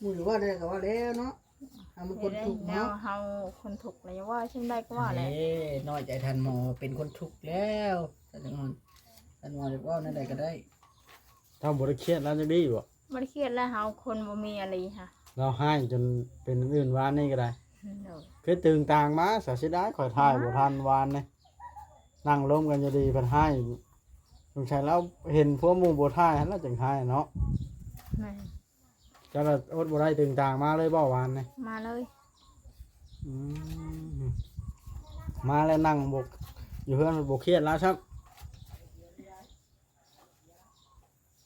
ໝູ່ຈະເວົ້າແນວໃດກໍເວົ້າແລ້ວເນາະ ເຮົາມັນຄົນທຸກເນາະ ເຮົາຄົນທຸກແລ້ວ ເວົ້າຈັ່ງໃດກໍເວົ້າແຫຼະ. ເອີ ນ້ອຍໃຈທ່ານໝໍເປັນຄົນທຸກແລ້ວ ທ່ານໝໍ ທ່ານໝໍຈະເວົ້າແນວໃດກໍໄດ້. ເຈົ້າບໍ່ໄດ້ຄຽດລາວຈັກດີ້ບໍ? ບໍ່ໄດ້ຄຽດແລ້ວ ເຮົາຄົນບໍ່ມີອາລີຫະ ລາວຮ້າຍຈົນເປັນອື່ນໆ ວານນີ້ກໍໄດ້. ໂດຍ ຄືຕື່ນຕ່າງມາ ສາເສຍດາຍ ຂ້ອຍຖ່າຍບໍ່ທັນວານນີ້ ນັ່ງລົມກັນຢູ່ດີ ເພິ່ນຮ້າຍ ສົງໄສລາວເຫັນພວກໝູ່ບໍ່ຖ່າຍຫັ້ນລະຈຶ່ງຮ້າຍເນາະ. ແມ່ນ ເຈົ້າລະອົດບໍ່ໄດ້ ຕຶງຕ່າງມາເລີຍບໍ່ວານນີ້? ມາເລີຍ. ອືມ ມາແລ້ວນັ່ງບໍ່ ຢູ່ເຮືອນບໍ່ຄຽດລາວຊ້ຳ.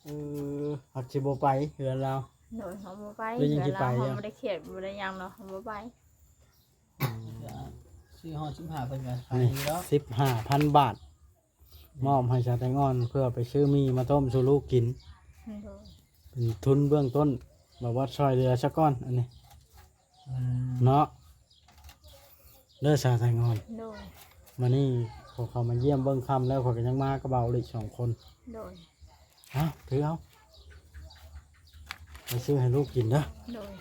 ເອີ ຮັກຊິບໍ່ໄປເຮືອນລາວ. ໂດຍ ເຮົາບໍ່ໄປ ເຮືອນລາວ ເຮົາບໍ່ໄດ້ຄຽດ ບໍ່ໄດ້ຫຍັງດອກ ເຮົາບໍ່ໄປ. ອືມ ສີ່ຮ້ອຍສິບຫ້າ ເພິ່ນກໍຂາຍດີເນາະ ສິບຫ້າພັນບາດ ມອບໃຫ້ສາວແຕງອ່ອນ ເພື່ອໄປຊື້ໝີ່ມາຕົ້ມສູ່ລູກກິນ. ໂດຍ ເປັນທຶນເບື້ອງຕົ້ນ ບ່າວບອດຊ່ອຍເຫຼືອຊະກ່ອນ ອັນນີ້ ອືມ ເນາະ ເດີສາວແຕງອ່ອນ. ໂດຍ ມື້ນີ້ຂ້ອຍເຂົ້າມາຢ້ຽມເບິ່ງຄ່ຳແລ້ວ ຂ້ອຍກໍຍັງມາກັບບ່າວລິສອງຄົນ. ໂດຍ ເອົາ ຖືເອົາ ໄປຊື້ໃຫ້ລູກກິນເດີ. ໂດຍ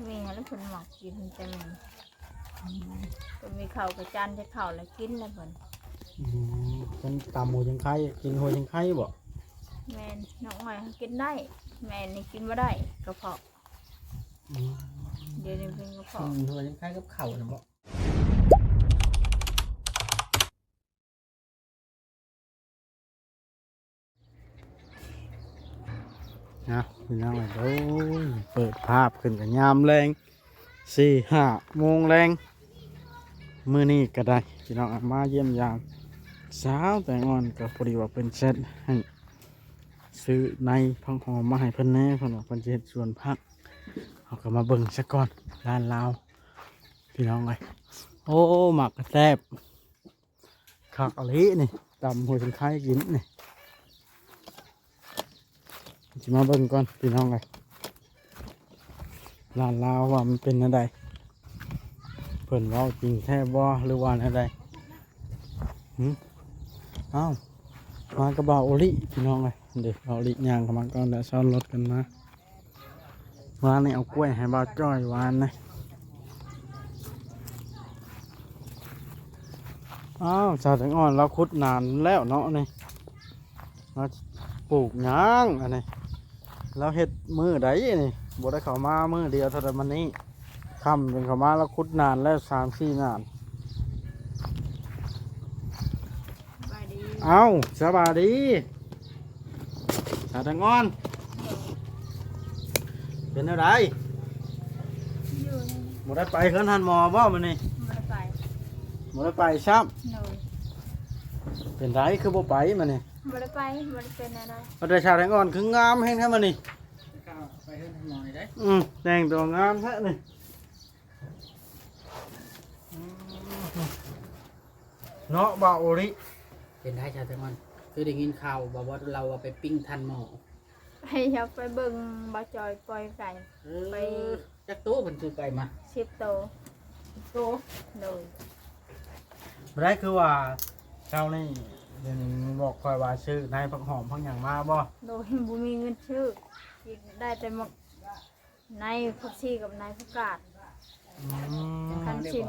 ແມ່ແລ້ວເພິ່ນມັກກິນແຕ່ມັນ ອືມ ເພິ່ນມີເຂົ້າກະຈານແຕ່ເຂົ້າແລ້ວກິນແລ້ວເພິ່ນ. ອືມ ເພິ່ນຕຳຫົວຈັ່ງໄຄ ກິນຫົວຈັ່ງໄຄບໍ? ແມ່ນ ນ້ອງອ້ອຍກິນໄດ້ ແມ່ນີ້ກິນບໍ່ໄດ້ ກະເພາະ. ອືມ ດຽວນີ້ເປັນກະເພາະ ກິນຫົວຈັ່ງໄຄກັບເຂົ້ານະບໍ? ນະ ພີ່ນ້ອງເອີຍ ໂອ້ຍ ເປີດພາບຂຶ້ນກໍຍາມແລງ ສີ່ຫ້າໂມງແລງ. ມື້ນີ້ກໍໄດ້ ພີ່ນ້ອງ ມາຢ້ຽມຢາມສາວແຕງອ່ອນ ກໍພໍດີວ່າເພິ່ນແຊັດໃຫ້ຊື້ໃນຜັກຫອມມາໃຫ້ເພິ່ນແດ່ ເພິ່ນວ່າເພິ່ນຊິເຮັດສວນຜັກ. ເຮົາກໍມາເບິ່ງຊະກ່ອນ ຮ້ານລາວ ພີ່ນ້ອງເອີຍ. ໂອ້ ໝາກກະແຕບ ຄັກອີ່ຫຼີນີ້ ຕຳຫົວຊິງໄຄກິນນີ້. ຊິມາເບິ່ງກ່ອນພີ່ນ້ອງເອີຍ ຮ້ານລາວວ່າມັນເປັນແນວໃດ ເພິ່ນເວົ້າຈິງແທ້ບໍ່ ຫຼືວ່າແນວໃດ? ຫື ອ້າວ ມາກັບບ່າວໂອລິພີ່ນ້ອງເອີຍ. ເດ ບ່າວໂອລິຍ່າງເຂົ້າມາກ່ອນ ແລ້ວຊ້ອນລົດກັນມາ. ວານນີ້ເອົາກ້ວຍໃຫ້ບ່າວຈ້ອຍວານນະ. ອ້າວ ສາວແຕງອ່ອນລາວຂຸດນານແລ້ວເນາະນີ້ ລາວປູກຫຍັງອັນນີ້ ລາວເຮັດມື້ໃດນີ້ ບໍ່ໄດ້ເຂົ້າມາມື້ດຽວເທົ່າໃດມານີ້ ຄ່ຳຈຶ່ງເຂົ້າມາ ລາວຂຸດນານແລ້ວ ສາມສີ່ນານ. ສະບາຍດີ. ເອົ້າ ສະບາຍດີ ສາວແຕງອ່ອນ ເປັນແນວໃດ? ຢູ່ ບໍ່ໄດ້ໄປເຮືອນທ່ານໝໍບໍ່ມື້ນີ້? ບໍ່ໄດ້ໄປ ບໍ່ໄດ້ໄປຊ້ຳ. ໂດຍ ເປັນໃດຄືບໍ່ໄປມື້ນີ້? ບໍ່ໄດ້ໄປ ບໍ່ໄດ້ເປັນແນວໃດ. ວ່າແຕ່ສາວແຕງອ່ອນຄືງາມແຮງແທ້ມື້ນີ້ ໄປເຮືອນທ່ານໝໍນີ້ເດ້. ອືມ ແຕ່ງຕົວງາມແທ້ນີ້. ເນາະ ບ່າວໂອລິ ເປັນໃດຊາວແຕງອ່ອນ? ຄືໄດ້ຍິນຂ່າວບ່າວບອດລາວວ່າໄປປີ້ງທ່ານໝໍ ໄປ ຢາກໄປເບິ່ງບ່າວຈ້ອຍປ່ອຍໄກ່. ເອີ ໄປ ຈັກໂຕເພິ່ນຊື້ໄກ່ມາ? ສິບໂຕ. ສິບໂຕ. ໂດຍ ບໍ່ໄດ້ ຄືວ່າເຈົ້ານີ້ບອກຂ້ອຍວ່າຊື້ໃນຜັກຫອມຜັກຫຍັງມາບໍ່? ໂດຍ ບໍ່ມີເງິນຊື້ ກິນໄດ້ແຕ່ໝາກ ໃນຜັກຊີກັບໃນຜັກກາດ. ອືມ ຄັນຊິ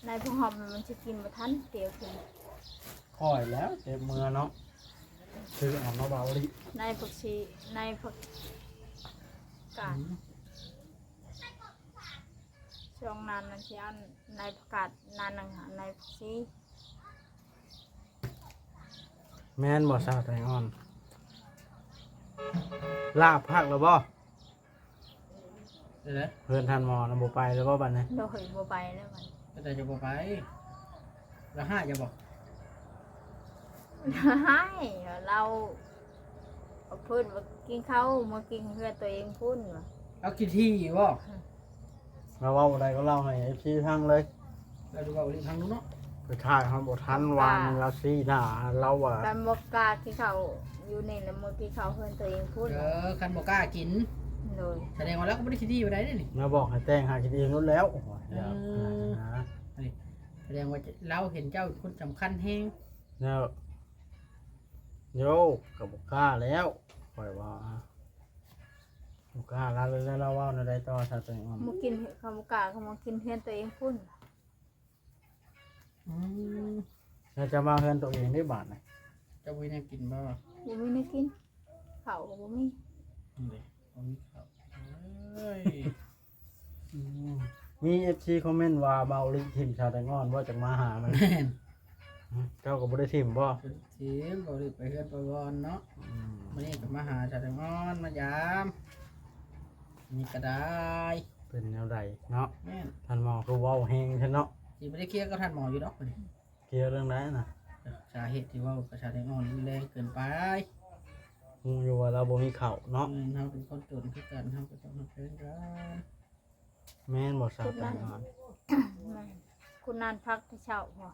ໃນຜັກຫອມມັນຊິກິນບໍ່ທັນ ຕຽວຂຶ້ນ. ຂ້ອຍແລ້ວເຈັບເມືອເນາະ ຊື້ເອົາມາເບົາລິ ໃນຜັກຊີ ໃນຜັກກາດ. ອືມ ຊ່ວງນັ້ນມັນຊິເອົາໃນຜັກກາດ ນັ້ນໜຶ່ງໃນຜັກຊີ. ແມ່ນບໍ່ ສາວແຕງອ່ອນ? ລາບຄັກແລ້ວບໍ່? ເອີ ເຮືອນທ່ານໝໍນະ ບໍ່ໄປແລ້ວບໍ່ບັດນີ້? ໂດຍ ບໍ່ໄປແລ້ວບັດນີ້. ເປັນໃດຈະບໍ່ໄປ? ລາວຮ້າຍຈະບໍ່? ຮ້າຍ ລາວ ເອົາເພິ່ນມາກິນເຂົ້າ ມາກິນເຮືອນຕົວເອງພຸ້ນວ່າ. ລາວຂີ້ຖີ່ບໍ່? ລາວເວົ້າໃດກໍເລົ່າໃຫ້ເອັຟຊີຟັງເລີຍ. ລາວຈະເວົ້າເລື່ອງທາງນັ້ນເນາະ ໄປຖ່າຍເຮົາບໍ່ທັນ ວ່າມັນລາວຊີ້ໜ້າ ລາວວ່າ ຄັນບໍ່ກ້າກິນເຂົ້າຢູ່ນີ້ລະ ມື້ກິນເຂົ້າເຮືອນຕົວເອງພຸ້ນ. ເອີ ຄັນບໍ່ກ້າກິນ. ໂດຍ ສະແດງວ່າລາວກໍບໍ່ໄດ້ຂີ້ຖີ່ປານໃດເດ້ນີ້. ລາວບອກໃຫ້ແຕ່ງຫາກິນເອງໂລດແລ້ວ. ເອີ ສະແດງວ່າລາວເຫັນເຈົ້າເປັນຄົນສຳຄັນແຮງ. ແລ້ວ ໂຍ ກໍບໍ່ກ້າແລ້ວ ຂ້ອຍວ່າ. ບໍ່ກ້າ ລາວ ແລ້ວລາວເວົ້າແນວໃດຕໍ່ ສາວແຕງອ່ອນ? ບໍ່ກິນ ເຂົາບໍ່ກ້າ ເຂົາມາກິນເຮືອນຕົວເອງພຸ້ນ. ອືມ ແລ້ວຈະມາເຮືອນຕົວເອງເດ້ບາດນີ້? ເຈົ້າບໍ່ມີແນວກິນບໍ່? ບໍ່ມີແນວກິນ ເຂົ້າກໍບໍ່ມີ. ນີ້ເດ້ ບໍ່ມີເຂົ້າ. ເອີຍ ອືມ ມີເອັຟຊີຄອມເມັນວ່າ ເບົາລິຖິ້ມສາວແຕງອ່ອນບໍ່ ຈັ່ງມາຫາມັນ. ແມ່ນ ເຈົ້າກໍບໍ່ໄດ້ຖິ້ມບໍ່? ບໍ່ໄດ້ຖິ້ມ ເບົາລິໄປເຮືອນປະວອນເນາະ. ອືມ ມື້ນີ້ກໍມາຫາສາວແຕງອ່ອນ ມາຢາມ ນີ້ກໍໄດ້. ເປັນແນວໃດເນາະ? ແມ່ນ ທ່ານໝໍຄືເວົ້າແຮງແທ້ເນາະ. ຊິບໍ່ໄດ້ເຄຍກັບທ່ານໝໍຢູ່ດອກມື້ນີ້. ເຄຍເລື່ອງໃດນະ? ສາເຫດທີ່ເວົ້າກັບສາວແຕງອ່ອນ ແຮງເກີນໄປ. ຮູ້ຢູ່ວ່າລາວບໍ່ມີເຂົ້າເນາະ. ແມ່ນ ເຮົາເປັນຄົນຈົນຄືກັນ ເຮົາກໍຕ້ອງຮັບແພງກັນ. ແມ່ນບໍ່ ສາວແຕງອ່ອນ? ແມ່ນ ຄຸນນານພັກແຕ່ເຊົ້າພຸ້ນ.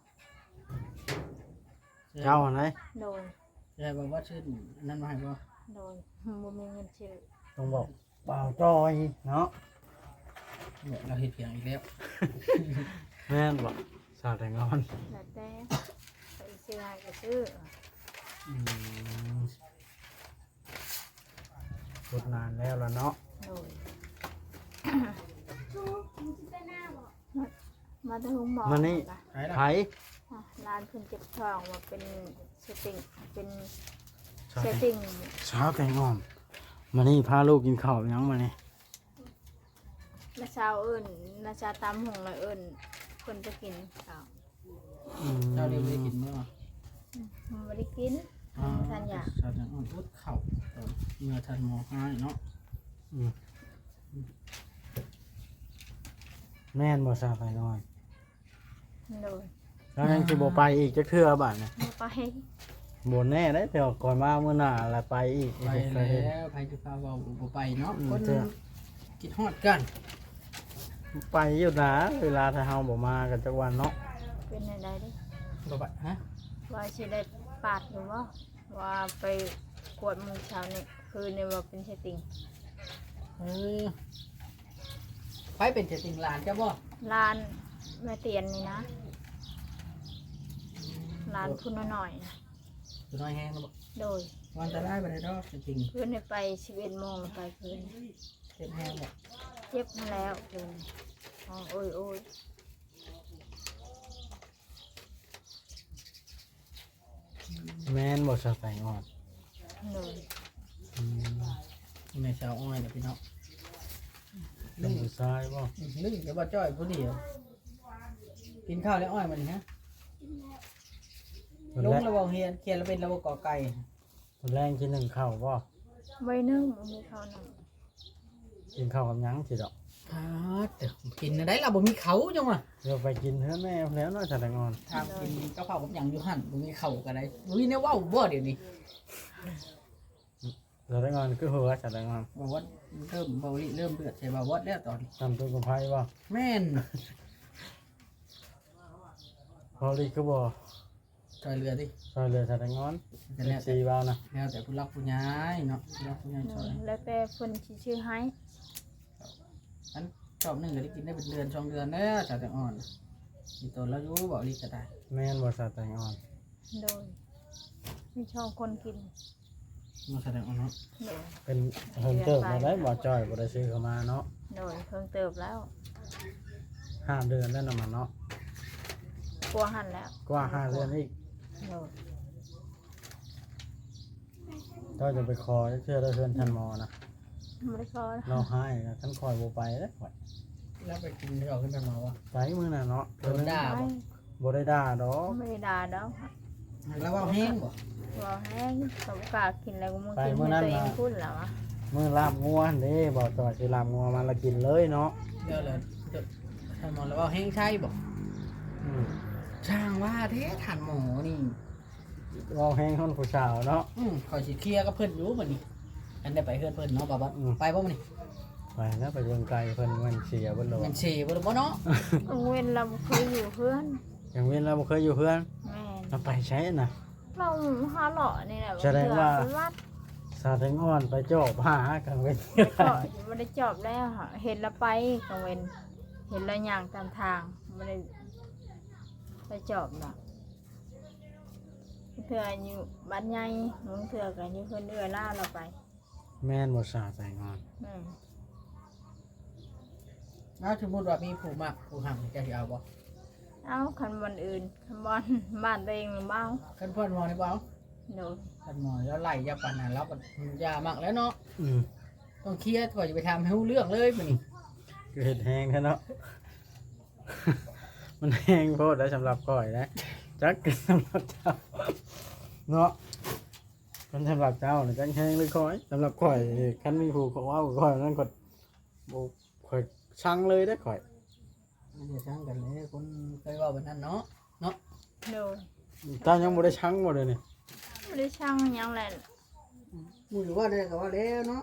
ເຈົ້າຫັ້ນໃດ? ໂດຍ. ຊິໃຫ້ບໍ່ ບໍ່ຊື້ອັນນັ້ນມາໃຫ້ບໍ່? ໂດຍ ບໍ່ມີເງິນຊື້. ຕ້ອງບອກບ່າວຈ້ອຍເນາະ. ເນາະ ລາວເຮັດພຽງອີກແລ້ວ. ແມ່ນບໍ່ ສາວແຕງອ່ອນ? ແລ້ວແຕ່ ເຂົາຊິຊື້ໃຫ້ກໍຊື້. ອືມ ກົດນານແລ້ວລະເນາະ. ໂດຍ. ມາ ມາແຕ່ໂຮງໝໍ. ມານີ້ ໃຜລະ? ໃຜ? ອ່ະ ຫຼານເພິ່ນເຈັບທ້ອງວ່າເປັນສະຕິງ ເປັນສະຕິງ. ສາວແຕງອ່ອນ ມານີ້ພາລູກກິນເຂົ້າຫຍັງມານີ້? ນ້າສາວເອີ້ນ ນ້າສາວຕຳຫຸ່ງລະເອີ້ນເພິ່ນໄປກິນເຂົ້າ. ອືມ ເຈົ້ານີ້ບໍ່ໄດ້ກິນບໍ່? ອືມ ບໍ່ໄດ້ກິນ. ອ່າ ບໍ່ທັນຢາກ. ສາວແຕງອ່ອນອົດເຂົ້າ ເມື່ອທ່ານໝໍຫາຍເນາະ. ອືມ ແມ່ນບໍ່ ສາວແຕງອ່ອນ? ໂດຍ. ແລ້ວຍັງຊິບໍ່ໄປອີກຈັກເທື່ອບາດນີ້? ບໍ່ໄປ. ບໍ່ແນ່ເດ້ ແຕ່ວ່າຂ້ອຍມາມື້ໜ້າລະໄປອີກ. ໄປແລ້ວ ໃຜຊິພາເວົ້າບໍ່ໄປເນາະ. ອືມ ຄົນ ເທື່ອ ຄິດຮອດກັນ. ໄປຢູ່ນະ ເວລາຖ້າເຮົາບໍ່ມາກັນຈັກວັນເນາະ. ເປັນແນວໃດເດ້? ບໍ່ໄປ ຮະ? ວ່າຊິໄດ້ປາດຢູ່ບໍ່? ວ່າໄປກວດມື້ເຊົ້ານີ້ ຄືນນີ້ວ່າເປັນສະຕິງ. ເອີ ໃຜເປັນສະຕິງ? ຫຼານເຈົ້າບໍ່? ຫຼານແມ່ຕຽນນີ້ນະ. ອືມ ຫຼານຜູ້ນ້ອຍໆ ຜູ້ນ້ອຍແຮງນະບໍ່? ໂດຍ. ມັນອັນຕະລາຍປານໃດດອກສະຕິງ? ຄືນນີ້ໄປສິບເອັດໂມງ ໄປຄືນ. ເຈັບແຮງບໍ່? ເຈັບຫັ້ນແລ້ວຄືນ. ຮ້ອງໂອຍໆ. ແມ່ນບໍ່ ສາວແຕງອ່ອນ? ໂດຍ. ອືມ ແມ່ສາວອ້ອຍນະພີ່ນ້ອງ. ເປັນຜູ້ຊາຍບໍ່? ອືມ ລຶ້ງແຕ່ບໍ່ຈ່ອຍຜູ້ດຽວ. ກິນເຂົ້າແລ້ວອ້ອຍມື້ນີ້ ຮະ? ກິນແລ້ວ. ລົງແລ້ວບໍ່ຮຽນ? ຂຽນລະເປັນລະບໍ່ ກ ໄກ່? ມື້ແລງຊິໜຶ້ງເຂົ້າບໍ່? ບໍ່ໜຶ້ງ ບໍ່ມີເຂົ້າໜຶ້ງ. ກິນເຂົ້າກັບຫຍັງຊິດອກ? ອາ ກິນແນວໃດລະບໍ່ມີເຂົ້າຈັ່ງວ່າ? ດຽວໄປກິນເຮືອນແມ່ແລ້ວເນາະ ສາວແຕງອ່ອນ. ຖາມກິນກັບເຂົ້າກັບຫຍັງຢູ່ຫັ້ນ ບໍ່ມີເຂົ້າກໍໄດ້ ບໍ່ມີແນວເວົ້າບໍ່ດຽວນີ້? ສາວແຕງອ່ອນຄືຫົວ ສາວແຕງອ່ອນ. ບ່າວວັດເລີ່ມ ບ່າວລິເລີ່ມເດືອດໃສ່ບ່າວວັດແລ້ວຕອນນີ້. ຕຳຕົ້ນກຳໄພບໍ່? ແມ່ນ. ບ່າວລິຄືບໍ່ ຊ່ອຍເຫຼືອຕິ ຊ່ອຍເຫຼືອສາວແຕງອ່ອນ. ແຕ່ແລ້ວແຕ່ ເອັຟຊີ ເວົ້ານະ ແລ້ວແຕ່ຜູ້ຫຼັກຜູ້ໃຫຍ່ເນາະ ຜູ້ຫຼັກຜູ້ໃຫຍ່ຊ່ອຍ. ອືມ ແລ້ວແຕ່ເພິ່ນຊິຊື້ໃຫ້. ອັນ ຊອບໜຶ່ງກໍໄດ້ກິນໄດ້ເປັນເດືອນສອງເດືອນເດີ ສາວແຕງອ່ອນ. ມີຕົນລາວຢູ່ ເວົ້າອີ່ຫຼີກໍໄດ້. ແມ່ນບໍ່ ສາວແຕງອ່ອນ? ໂດຍ. ມີສອງຄົນກິນ. ມາສະແດງອອກເນາະ. ໂດຍ. ເປັນເຮິງເຕີບແລ້ວໄດ໋ ບໍ່ຈ່ອຍບໍ່ໄດ້ຊື້ເຂົ້າມາເນາະ. ໂດຍ ເຮິງເຕີບແລ້ວ. ຫ້າເດືອນແລ້ວນຳມັນເນາະ. ກວ່າຫັ້ນແລ້ວ. ກວ່າຫ້າເດືອນອີກ. ໂດຍ. ເຈົ້າຈະໄປຂໍຈັກເທື່ອເດີ ເຮືອນທ່ານໝໍນະ. ບໍ່ໄດ້ຂໍ. ລາວຮ້າຍນະ ຄັນຂ້ອຍບໍ່ໄປເດ້ຂ້ອຍ. ລາວໄປກິນເຂົ້າເຮືອນທ່ານໝໍບໍ່? ໄປມື້ນັ້ນເນາະ. ໂດນດ່າບໍ່? ບໍ່ໄດ້ດ່າດອກ. ບໍ່ໄດ້ດ່າດອກ. ລາວເວົ້າແຮງບໍ່? ເວົ້າແຮງ ເຂົາບໍ່ກ້າກິນແລ້ວ ມື້ກິນໃຫ້ຕົວເອງພຸ້ນລາວວ່າ. ມື້ລາບງົວຫັ້ນເດ້ ບໍ່ຈ່ອຍຊື້ລາບງົວມາລະກິນເລີຍເນາະ. ແລ້ວລະ ທ່ານໝໍລະເວົ້າແຮງໃສ່ບໍ່? ອືມ ຊ່າງວ່າແທ້ທ່ານໝໍນີ້. ເວົ້າແຮງຮອດຜູ້ສາວເນາະ. ອືມ ຂ້ອຍຊິເຄຍກັບເພິ່ນຢູ່ມື້ນີ້ ຄັນໄດ້ໄປເຮືອນເພິ່ນເນາະ ບ່າວບັດ. ອືມ ໄປບໍ່ມື້ນີ້? ໄປແລ້ວ ໄປເບິ່ງໄກ່ເພິ່ນ ແມ່ນເສຍເບິດແລ້ວ. ແມ່ນເສຍເບິດແລ້ວບໍ່ເນາະ? ກາງເວັນລາວບໍ່ເຄີຍຢູ່ເຮືອນ. ກາງເວັນລາວບໍ່ເຄີຍຢູ່ເຮືອນ? ແມ່ນ. ລາວໄປໃສນະ? ລາວຫາເລາະນີ້ແຫຼະ. ສະແດງວ່າ ສາວແຕງອ່ອນໄປຈອບຫາກາງເວັນ. ບໍ່ໄດ້ຈອບແລ້ວ ເຫັນລາວໄປກາງເວັນ ເຫັນລາວຍ່າງຕາມທາງ ບໍ່ໄດ້ໄປຈອບດອກ. ເທື່ອຢູ່ບ້ານໃຫຍ່ ບາງເທື່ອກໍຢູ່ເຮືອນເອື້ອຍລາວ ລາວໄປ. ແມ່ນບໍ່ສາວໃຈງາມ? ແມ່ນ. ແລ້ວສົມມຸດວ່າມີຜູ້ມັກຜູ້ຮັກ ເຈົ້າຊິເອົາບໍ່? ເອົາ ຄັນບ່ອນອື່ນ ຄັນບ່ອນບ້ານຕົວເອງບໍ່ເອົາ. ຄັນບ່ອນໝໍນີ້ບໍ່ເອົາ? ໂດຍ. ຄັນໝໍລາວໄລ່ຢາປານນັ້ນ ລາວກໍຢ່າມັກແລ້ວເນາະ. ອືມ ຕ້ອງເຄຍ ຂ້ອຍຈະໄປຖາມໃຫ້ຮູ້ເລື່ອງເລີຍມື້ນີ້. ຄືເຮັດແຮງແທ້ເນາະ. ມັນແຮງໂພດໄດ໋ສຳລັບຂ້ອຍນະ. ຈັກສຳລັບເຈົ້າເນາະ. ຄັນສຳລັບເຈົ້ານະຈັກແຮງຫຼືຂ້ອຍ. ສຳລັບຂ້ອຍນີ້ ຄັນມີຜູ້ເວົ້າກັບຂ້ອຍນັ້ນ ຂ້ອຍບໍ່ ຂ້ອຍຊັງເລີຍເດ້ຂ້ອຍ. ມັນຈະຊັງກັນແຫຼະ ຄົນເຄີຍເວົ້າແບບນັ້ນເນາະ ເນາະ. ໂດຍ. ເຈົ້າຍັງບໍ່ໄດ້ຊັງບໍ່ເດນີ້? ບໍ່ໄດ້ຊັງຫຍັງແຫຼະ. ໝູ່ເວົ້າໄດ້ກໍເວົ້າແລ້ວເນາະ.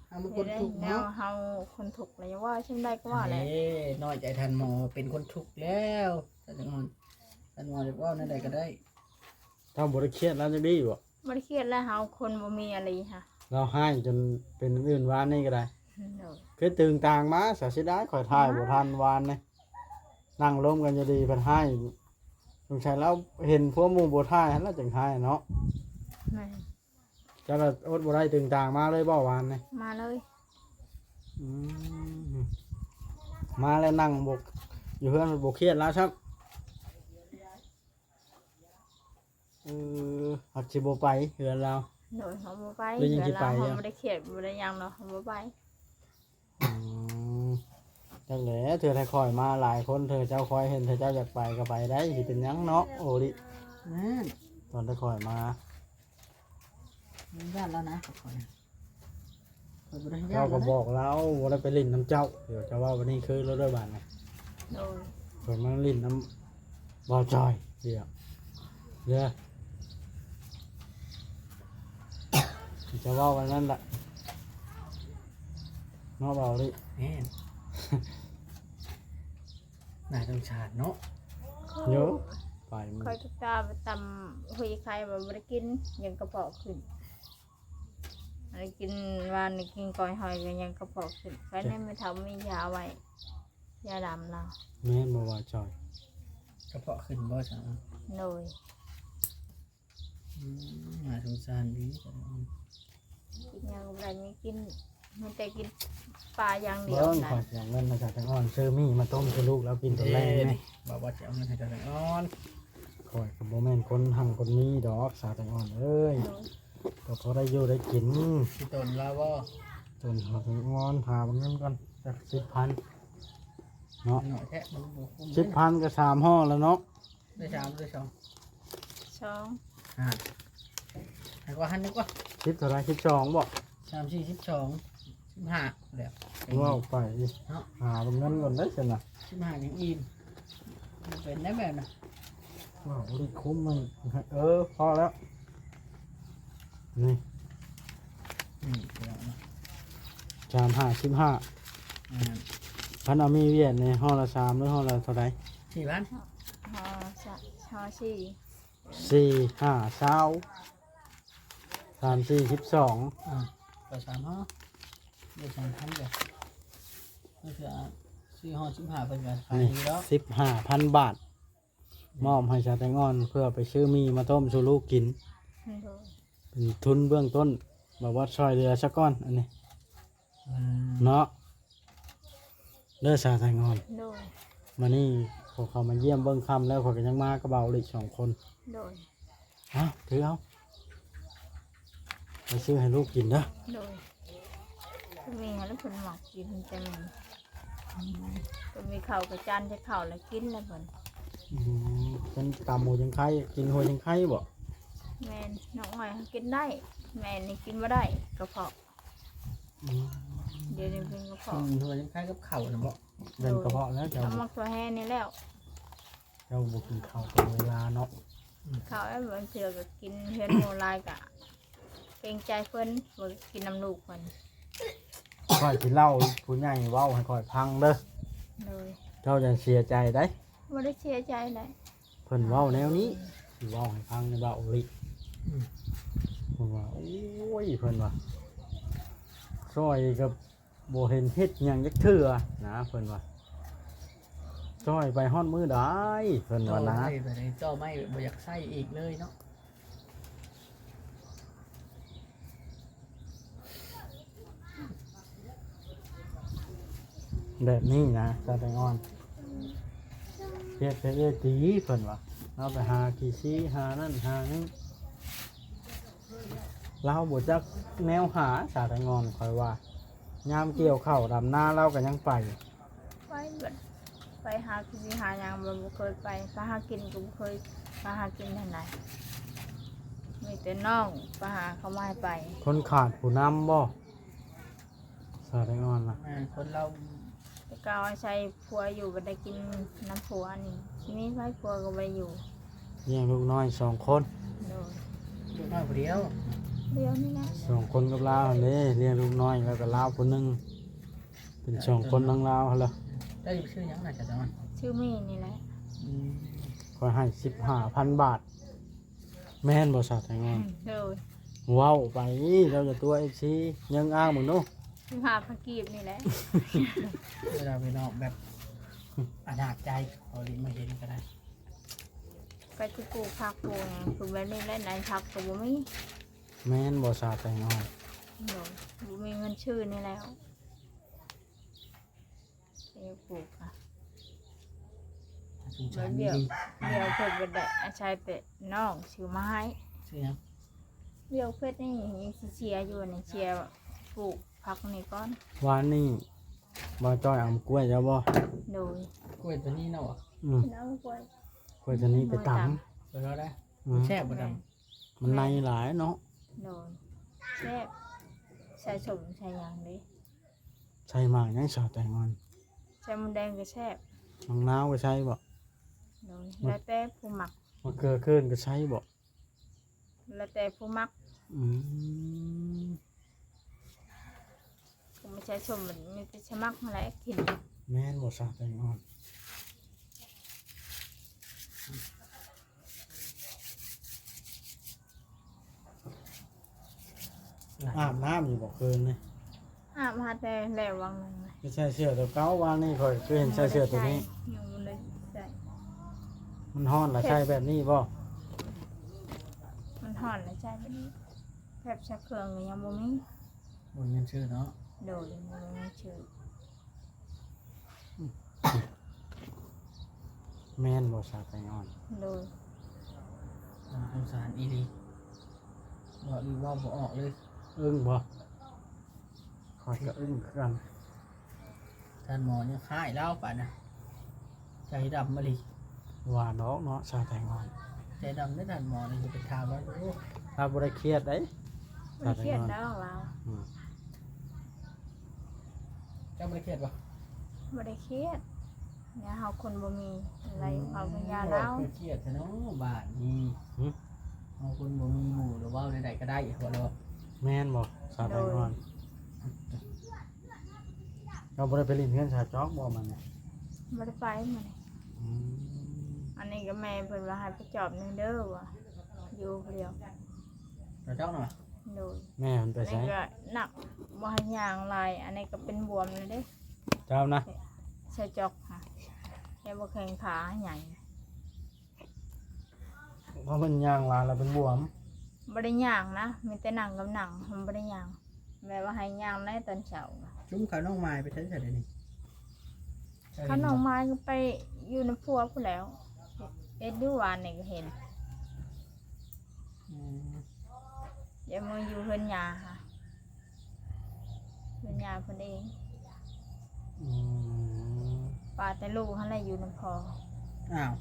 ເຮົາມັນຄົນທຸກເນາະ ເຮົາຄົນທຸກແລ້ວ ເວົ້າຈັ່ງໃດກໍວ່າແຫຼະ. ເອີ ນ້ອຍໃຈທ່ານໝໍ ເປັນຄົນທຸກແລ້ວ ທ່ານໝໍ ທ່ານໝໍຈະເວົ້າແນວໃດກໍໄດ້. ເຈົ້າບໍ່ໄດ້ຄຽດລາວຈັກດີ້ບໍ່? ບໍ່ໄດ້ຄຽດແລ້ວ ເຮົາຄົນບໍ່ມີອາລີຫະ. ລາວຮ້າຍຈົນເປັນອື່ນວານນີ້ກໍໄດ້. ໂດຍ. ຄືຕື່ນຕ່າງມາ ສາເສຍດາຍ ຂ້ອຍຖ່າຍບໍ່ທັນວານນີ້. ນັ່ງລົມກັນຢູ່ດີ ເພິ່ນຮ້າຍ. ສົງໄສລາວເຫັນພວກໝູ່ບໍ່ຖ່າຍຫັ້ນລະຈຶ່ງຮ້າຍເນາະ. ແມ່ນ. ເຈົ້າລະອົດບໍ່ໄດ້ ຕຶງຕ່າງມາເລີຍບໍ່ວານນີ້? ມາເລີຍ. ອືມ ມາແລ້ວນັ່ງບໍ່ ຢູ່ເຮືອນບໍ່ຄຽດລາວຊ້ຳ. ເອີ ຮັກຊິບໍ່ໄປເຮືອນລາວ. ໂດຍ ເຮົາບໍ່ໄປ ຫຼືຍັງຊິໄປ ເຮືອນລາວ ເຮົາບໍ່ໄດ້ຄຽດ ບໍ່ໄດ້ຫຍັງດອກ ເຮົາບໍ່ໄປ. ອືມ ຈັກແຫຼະ ເທື່ອໄທຂ້ອຍມາຫຼາຍຄົນ ເທື່ອເຈົ້າຄອຍເຫັນ ເທື່ອເຈົ້າຢາກໄປກໍໄປໄດ້ ຊິເປັນຫຍັງເນາະ ໂອລິ. ແມ່ນ. ຕອນໄທຂ້ອຍມາ ອະນຸຍາດແລ້ວນະ ຂ້ອຍ ຂ້ອຍບໍ່ໄດ້ອະນຸຍາດແລ້ວນະ. ເຈົ້າກໍບອກລາວບໍ່ໄດ້ໄປຫຼິ້ນນຳເຈົ້າ ດຽວເຈົ້າເວົ້າບັດນີ້ຄືລາວເດີບາດນີ້. ໂດຍ. ຂ້ອຍມາຫຼິ້ນນຳ ບໍ່ຈ່ອຍ ດຽວ ເດີ ຈະເວົ້າອັນນັ້ນລະເນາະ ເວົ້າເລີຍ. ແມ່ນ. ໜ້າສົງສານເນາະ. ໂຍ ໄປ ຂ້ອຍກໍກະໄປຕຳຫຸຍໄຂ່ ບໍ່ໄດ້ກິນ ຍັງກະເພາະຂຶ້ນ. ໄດ້ກິນ ວານນີ້ກິນກ້ອຍຫອຍກໍຍັງກະເພາະຂຶ້ນ. ໄປແນ່ ແມ່ເຖົ້າມີຢາໄວ້ ຢາດຳລາວ. ແມ່ນບໍ່ວ່າຈ່ອຍ? ກະເພາະຂຶ້ນບໍ່ຊັ້ນ? ໂດຍ. ອືມ ໜ້າສົງສານອີ່ຫຼີ. ກິນຫຍັງບໍ່ໄດ້ ມີກິນ ມີແຕ່ກິນປາຢ່າງດຽວ. ເບິ່ງ ຂ້ອຍຊິເອົາເງິນໃຫ້ສາວແຕງອ່ອນ ຊື້ໝີ່ມາຕົ້ມໃຫ້ລູກລາວກິນຕອນແລງນີ້. ເອີ ບໍ່ວ່າຊິເອົາເງິນໃຫ້ສາວແຕງອ່ອນ. ຂ້ອຍກໍບໍ່ແມ່ນຄົນຮັ່ງຄົນມີດອກ ສາວແຕງອ່ອນເອີຍ. ໂດຍ. ກໍພໍໄດ້ຢູ່ໄດ້ກິນ. ຊິຕົນລາວບໍ່? ຕົນ ສາວແຕງອ່ອນ ຫາເບິ່ງເງິນກ່ອນ ຈັກສິບພັນເນາະ. ໜ້ອຍແທ້ ມັນບໍ່ຄຸ້ມເດ້. ສິບພັນກໍສາມຫໍ່ແລ້ວເນາະ. ໄດ້ສາມ ໄດ້ສອງ ສອງ ຫ້າ ໃຫ້ກວ່າຫັ້ນດີກວ່າ. ສິບເທົ່າໃດ? ສິບສອງບໍ? ສາມ ສີ່ ສິບສອງ ສິບຫ້າແລ້ວ. ເວົ້າໄປເນາະ ຫາເບິ່ງເງິນກ່ອນເດ້ຊັ້ນນະ. ສິບຫ້າຍັງອີ່ມ ບໍ່ເປັນໄດ້ແບບນະ. ເວົ້າບໍ່ໄດ້ຄຸ້ມມັນ. ເອີ ພໍແລ້ວ ນີ້ ນີ້ ສາມຫ້າ ສິບຫ້າ. ອ່າ ຄັນເອົາໝີ່ຫວຽດນີ້ ຫໍ່ລະສາມ ຫຼືຫໍ່ລະເທົ່າໃດ? ສີ່ພັນ ຫໍ່ສາມ ຫໍ່ສີ່ ສີ່ຫ້າຊາວ ສາມສີ່ສິບສອງ. ອ່າ ກໍສາມຫ້າ ໄດ້ສາມພັນກວ່າ. ມັນຄື ອ່າ ສີ່ຫ້າ ສິບຫ້າ ເພິ່ນກໍຂາຍດີແລ້ວ. ສິບຫ້າພັນບາດ ມອບໃຫ້ສາວແຕງອ່ອນ ເພື່ອໄປຊື້ໝີ່ມາຕົ້ມສູ່ລູກກິນ. ໂດຍ. ເປັນທຶນເບື້ອງຕົ້ນ ບອກວ່າຊ່ອຍເຫຼືອຊະກ່ອນ ອັນນີ້. ອືມ ເນາະ ເດີສາວແຕງອ່ອນ. ໂດຍ. ມື້ນີ້ພວກເຂົາມາຢ້ຽມເບິ່ງຄ່ຳແລ້ວ ຂ້ອຍກໍຍັງມາກັບເບົາອີກສອງຄົນ. ໂດຍ. ເອົາ ຖືເອົາ ໄປຊື້ໃຫ້ລູກກິນເດີ. ໂດຍ. ກໍມີຫັ້ນແຫຼະ ເພິ່ນມັກກິນແຕ່ມັນ ອືມ ກໍມີເຂົ້າກະຈານ ແຕ່ເຂົ້າແລ້ວກິນແລ້ວເພິ່ນ. ອືມ ເພິ່ນຕຳຫົວຈັ່ງໄຄ ກິນຫົວຈັ່ງໄຄບໍ? ແມ່ນ. ນ້ອງອ້ອຍກິນໄດ້ ແມ່ນີ້ກິນບໍ່ໄດ້ ກະເພາະ. ອືມ ດຽວນີ້ເປັນກະເພາະ. ອືມ ຫົວຈັ່ງໄຄກັບເຂົ້ານະບໍ? ເປັນກະເພາະແລ້ວເຈົ້າ. ເຂົາມັກຖົ່ວແຮ່ນີ້ແລ້ວ. ເຈົ້າບໍ່ກິນເຂົ້າເປັນເວລາເນາະ. ອືມ ເຂົ້າແລ້ວບາງເທື່ອກໍກິນເຮືອນໝູ່ຫຼາຍ ກະເກງໃຈເພິ່ນ ບໍ່ກິນນຳລູກເພິ່ນ. ຂ້ອຍຊິເລົ່າ ຜູ້ໃຫຍ່ເວົ້າໃຫ້ຂ້ອຍຟັງເດີ. ໂດຍ. ເຈົ້າຢ່າເສຍໃຈໄດ໋. ບໍ່ໄດ້ເສຍໃຈໄດ໋. ເພິ່ນເວົ້າແນວນີ້ ຊິເວົ້າໃຫ້ຟັງເນາະ ເບົາອີ່ຫຼີ. ອືມ ເພິ່ນວ່າ ໂອ້ຍ ເພິ່ນວ່າ ຊ່ອຍກໍ ບໍ່ເຫັນເຮັດຫຍັງຈັກເທື່ອນະ ເພິ່ນວ່າ ຊ່ອຍໄປຮອດມື້ໃດ ເພິ່ນວ່ານະ. ຕໍ່ໄມ້ ຕໍ່ໄມ້ບໍ່ຢາກໃຊ້ອີກເລີຍເນາະ. ແບບນີ້ນະ ສາວແຕງອ່ອນ ເຮັດໃຫ້ເອື້ອຍຕີ ເພິ່ນວ່າ ລາວໄປຫາຂີ້ຊີ້ ຫານັ້ນຫານີ້ ລາວບໍ່ຈັກແນວຫາ ສາວແຕງອ່ອນ ຂ້ອຍວ່າ ຍາມກ່ຽວເຂົ້າດຳນາລາວກໍຍັງໄປ ໄປເບິດ ໄປຫາກິນຫາຫຍັງ ມັນບໍ່ເຄີຍໄປ ໄປຫາກິນກໍບໍ່ເຄີຍ ໄປຫາກິນທາງໃດ ມີແຕ່ນ້ອງໄປຫາເຂົາມາໃຫ້ໄປ ຄົນຂາດຜູ້ນຳບໍ່ ສາວແຕງອ່ອນນະ ແມ່ນ ຄົນລາວ ແຕ່ເກົ່າອາໄສຜົວຢູ່ ບໍ່ໄດ້ກິນນຳຜົວນີ້ ຊິມີໃຜ ຜົວກໍບໍ່ໄດ້ຢູ່ ລ້ຽງລູກນ້ອຍສອງຄົນ ໂດຍ ລູກນ້ອຍຜູ້ດຽວ ດຽວນີ້ແຫຼະ ສອງຄົນກັບລາວຫັ້ນເດ້ ລ້ຽງລູກນ້ອຍ ແລ້ວກໍລາວຜູ້ໜຶ່ງ ເປັນສອງຄົນທັງລາວຫັ້ນລະ ເຈົ້າຢູ່ຊື່ຫຍັງນະ ຈະດອນ ຊື່ມີນີ້ແຫຼະ ອືມ ຂ້ອຍໃຫ້ສິບຫ້າພັນບາດ ແມ່ນບໍ່ສາວແຕງອ່ອນ ໂດຍ ເວົ້າໄປ ເຈົ້າຈະຕົວະເອັຟຊີ ຍັງອ້າງເບິ່ງດູ ສິບຫ້າພັນກີບນີ້ແຫຼະ ເວລາໄປນອກແບບອະນາດໃຈ ເຂົາເລີຍມາເຫັນກໍໄດ້ ກໍຊິປູກຜັກປູກຫຍັງ ຄືແບບນີ້ແຫຼະ ໃນຜັກກໍບໍ່ມີ ແມ່ນບໍ່ສາວແຕງອ່ອນ ໂດຍ ບໍ່ມີເງິນຊື້ນີ້ແລ້ວ ເຮັດປູກ ສງສານ ແລ້ວວຽກ ວຽກເພິ່ນບໍ່ໄດ້ ອາໄສແຕ່ນ້ອງຊື້ມາໃຫ້ ຊື້ຫຍັງ ວຽກເພິ່ນນີ້ຍັງຊິເສຍຢູ່ນີ້ ເສຍປູກຜັກນີ້ກ່ອນ ວານນີ້ບ່າວຈ້ອຍເອົາກ້ວຍເຈົ້າບໍ່ ໂດຍ ກ້ວຍຕົວນີ້ເນາະ ອືມ ເອົາກ້ວຍ ກ້ວຍຕົວນີ້ໄປຕຳ ໄປແລ້ວໄດ້ ອືມ ແຊບບໍ່ຕຳ ມັນໃນຫຼາຍເນາະ ໂດຍ ແຊບ ໃສ່ສົ້ມໃສ່ຫຍັງເດ້ ໃສ່ໝາກຫຍັງສາວແຕງອ່ອນ ໃສ່ມົນແດງກໍແຊບ ໝາກນາວກໍໃສ່ບໍ່ ໂດຍ ມັນ ແລ້ວແຕ່ຜູ້ມັກ ໝາກເຂືອເຄີນກໍໃສ່ບໍ່ ແລ້ວແຕ່ຜູ້ມັກ ອືມ ກໍບໍ່ໃສ່ສົ້ມ ມັນມີແຕ່ສະໝັກຫັ້ນແຫຼະກິນ ແມ່ນບໍ່ສາວແຕງອ່ອນ ອາບນ້ຳຢູ່ບໍ່ຄືນນີ້ ອາບຫາແຕ່ແລ້ວວັງໜຶ່ງນະ ໄປໃສ່ເສື້ອຕົວເກົ່າ ວານນີ້ຂ້ອຍຄືເຫັນໃສ່ເສື້ອຕົວນີ້ ຍັງບໍ່ໄດ້ໃສ່ ມັນຮ້ອນລະໃສ່ແບບນີ້ບໍ່ ມັນຮ້ອນລະໃສ່ແບບນີ້ ແບບຊັກເຄື່ອງກໍຍັງບໍ່ມີ ບໍ່ມີເງິນຊື້ເນາະ ໂດຍ ບໍ່ມີເງິນຊື້ ແມ່ນບໍ່ສາວແຕງອ່ອນ ໂດຍ ໜ້າສົງສານອີ່ຫຼີ ເວົ້າອີ່ ເວົ້າບໍ່ອອກເລີຍ ອຶ້ງບໍ່ ຂ້ອຍກໍອຶ້ງຄືກັນ ທ່ານໝໍຍັງຄ້າຍລາວປານນະ ໃຈດຳມະລີ ວ່າດອກເນາະ ສາວແຕງອ່ອນ ໃຈດຳເດ້ທ່ານໝໍນີ້ ຢ່າໄປຖາມລາວ ລາວບໍ່ໄດ້ຄຽດເດ້ ບໍ່ໄດ້ຄຽດດອກລາວ ອືມ ເຈົ້າບໍ່ໄດ້ຄຽດບໍ່ ບໍ່ໄດ້ຄຽດ ແນວເຮົາຄົນບໍ່ມີ ອືມ ໄລ່ເອົາປັນຍາລາວ ຄືຄຽດແທ້ເນາະບາດນີ້ ຫຶ ເຮົາຄົນບໍ່ມີໝູ່ ຫຼືເວົ້າແນວໃດກໍໄດ້ ຫົວເລາະ ແມ່ນບໍ່ສາວແຕງອ່ອນ ໂດຍ ເຈົ້າບໍ່ໄດ້ໄປຫຼິ້ນເຮືອນສາວຈອກບໍ່ມື້ນີ້ ບໍ່ໄດ້ໄປມື້ນີ້ ອືມ ອັນນີ້ກໍແມ່ເພິ່ນວ່າໃຫ້ໄປຈອບແດ່ເດີວ່າ ຢູ່ຜູ້ດຽວ ສາວຈອກນະ ໂດຍ ແມ່ເພິ່ນໄປໃສ ອັນນີ້ກໍໜັກ ບໍ່ໃຫ້ຍ່າງຫຼາຍ ອັນນີ້ກໍເປັນບວມແລ້ວເດ້ ເຈົ້ານະ ສາວຈອກຫະ ແຕ່ບໍ່ແຂງຂາໃຫຍ່ ເພາະມັນຍ່າງຫຼາຍແລ້ວເປັນບວມ ບໍ່ໄດ້ຍ່າງນະ ມີແຕ່ນັ່ງກັບນັ່ງ ມັນບໍ່ໄດ້ຍ່າງ ແມ່ວ່າໃຫ້ຍ່າງແດ່ຕອນເຊົ້າ ຈຸ້ມຂານ້ອງມາຍໄປໃສຊະດຽວນີ້ ຂານ້ອງມາຍກໍໄປຢູ່ນຳຜົວພຸ້ນແລ້ວ ເຮັດຢູ່ວານນີ້ກໍເຫັນ ອືມ ຢ່າມາຢູ່ເຮືອນຍ່າຫະ ເຮືອນຍ່າເພິ່ນເອງ ອືມ ປາແຕ່ລູກຫັ້ນແຫຼະຢູ່ນຳພໍ່ ອ້າວ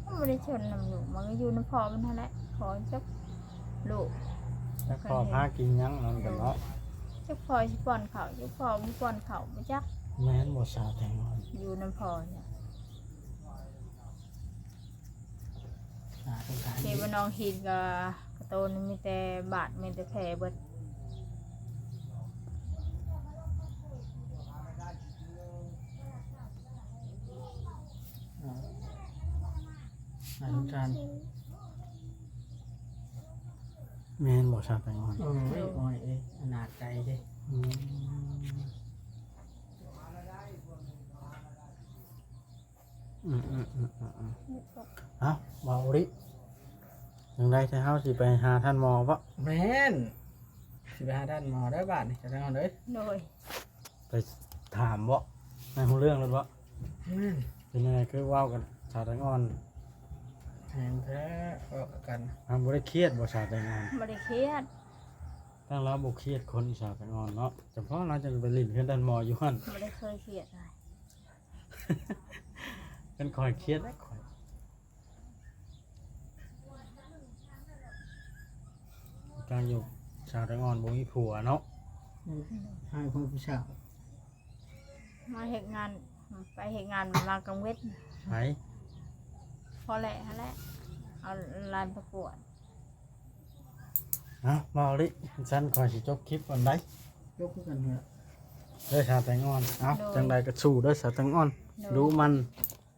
ມັນບໍ່ໄດ້ຊົນນຳລູກ ມັນກໍຢູ່ນຳພໍ່ມັນຫັ້ນແຫຼະ ພໍ່ຈັກລູກ ຈັກພໍ່ພາກິນຫຍັງນຳກັນເນາະ ຈັກພໍ່ຊິປ້ອນເຂົ້າ ຈັກພໍ່ບໍ່ປ້ອນເຂົ້າ ບໍ່ຈັກ ແມ່ນບໍ່ສາວແຕງອ່ອນ ຢູ່ນຳພໍ່ນີ້ ສາທຸສາທຸ ທີ່ບ້ານໜອງຫີນກໍ ກະໂຕນມີແຕ່ບາດ ມີແຕ່ແຜເບິດ ອ່າ ໜ້າສົງສານ ແມ່ນບໍ່ສາວແຕງອ່ອນ ເອີຍ ໂດຍ ໂອ້ຍ ເອີຍ ອະນາດໃຈເດ້ ອືມ ອືມ ອືມ ອືມ ອືມ ອືມ ເອົ້າ ເວົ້າອີ່ຫຼີ ຈັ່ງໃດ ຖ້າເຮົາຊິໄປຫາທ່ານໝໍບໍ? ແມ່ນ ຊິໄປຫາທ່ານໝໍເດີບາດນີ້ ທ່ານເດີ ໂດຍ ໄປຖ ຖາມບໍ່? ໃນຮູ້ເລື່ອງແລ້ວບໍ່? ແມ່ນ. ເປັນຈັ່ງໃດຄືເວົ້າກັນສາວແຕງອ່ອນ? ແຮງແທ້ ເວົ້າກັນ. ອ້າວ ບໍ່ໄດ້ຄຽດບໍ່ສາວແຕງອ່ອນ? ບໍ່ໄດ້ຄຽດ. ຕັ້ງລາວບໍ່ຄຽດຄົນສາວແຕງອ່ອນເນາະ, ຈຳເພາະລາວຈັ່ງໄປຫຼິ້ນເຮືອນທ່ານໝໍຢູ່ຫັ້ນ. ບໍ່ໄດ້ເຄີຍຄຽດເລີຍ. ຄັນຂ້ອຍຄຽດແລ້ວຂ້ອຍ ການຢູ່ສາວແຕງອ່ອນບໍ່ມີຜົວເນາະ. ອືມ ຫາຜູ້ສາວ ມາເຮັດງານ ໄປເຮັດງານມາກາງເວັນ. ໃຜ? ພໍແຫຼະຫັ້ນແຫຼະ ເອົາຫຼານປະກວດ. ເອົ້າ ເວົ້າລິ ຊັ້ນຂ້ອຍຊິຈົບຄລິບກ່ອນໄດ໋. ຈົບຄືກັນເດີ ເດີສາວແຕງອ່ອນ. ເອົ້າ ໂດຍ ຈັ່ງໃດກໍສູ້ເດີສາວແຕງອ່ອນ. ໂດຍ ດຸໝັ່ນ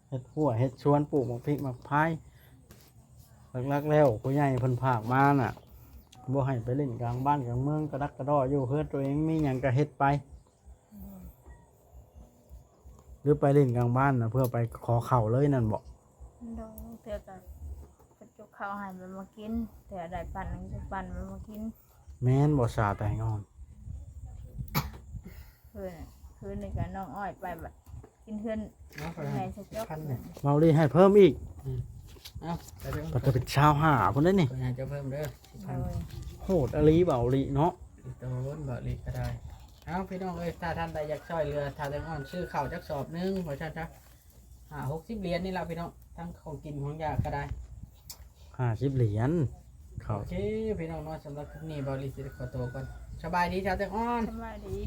ເຮັດຮົ້ວເຮັດສວນ ປູກໝາກພິກໝາກພາຍ. ຫຼັກໆແລ້ວຜູ້ໃຫຍ່ເພິ່ນພາກມານະ ບໍ່ໃຫ້ໄປຫຼິ້ນກາງບ້ານກາງເມືອງ ກະດັກກະດໍ້ຢູ່ເຮືອນຕົວເອງ ມີຫຍັງກະເຮັດໄປ. ຫຼືໄປຫຼິ້ນກາງບ້ານນະ ເພື່ອໄປຂໍເຂົ້າເລີຍນັ້ນບໍ? ໂດຍ ເທື່ອກະເພິ່ນຈຸເຂົ້າໃຫ້ມັນມາກິນ ເທື່ອໄດ້ປັ້ນໜຶ່ງຈຸປັ້ນມັນມາກິນ. ແມ່ນບໍ່ສາວແຕງອ່ອນ? ຄືນ ຄືນນີ້ກະນ້ອງອ້ອຍໄປບັດກິນເຮືອນ ເອົາໄປໃຫ້ ໃຫຍ່ສະຈົກ ພັນນີ້. ເວົ້າລີໃຫ້ເພີ່ມອີກ. ອືມ ເອົາໄປເບິ່ງ ກໍຈະເປັນຊາວຫ້າພຸ້ນເດ້ນີ້. ເພິ່ນໃຫ້ເຈົ້າເພີ່ມເດີ ສິບພັນ. ໂດຍ ໂຫດອີ່ຫຼີເວົ້າລີເນາະ. ໂດນເວົ້າລີກໍໄດ້. ເອົາ ພີ່ນ້ອງເອີຍ ຖ້າທ່ານໃດຢາກຊ່ອຍເຫຼືອ ຖ້າແຕງອ່ອນຊື້ເຂົ້າຈັກສອບໜຶ່ງ ວ່າຊັ້ນຊະ. ຫ້າຫົກສິບຫຼຽນນີ້ລະພີ່ນ້ອງ ທັງຂອງກິນຂອງຢາກະໄດ້. ຫ້າສິບຫຼຽນເຂົ້າ. ໂອເຄພີ່ນ້ອງເນາະ ສຳລັບຄລິບນີ້ ເບົາລີຊິໄດ້ຂໍໂຕກ່ອນ. ສະບາຍດີຊາວແຕງອ່ອນ. ສະບາຍດີ.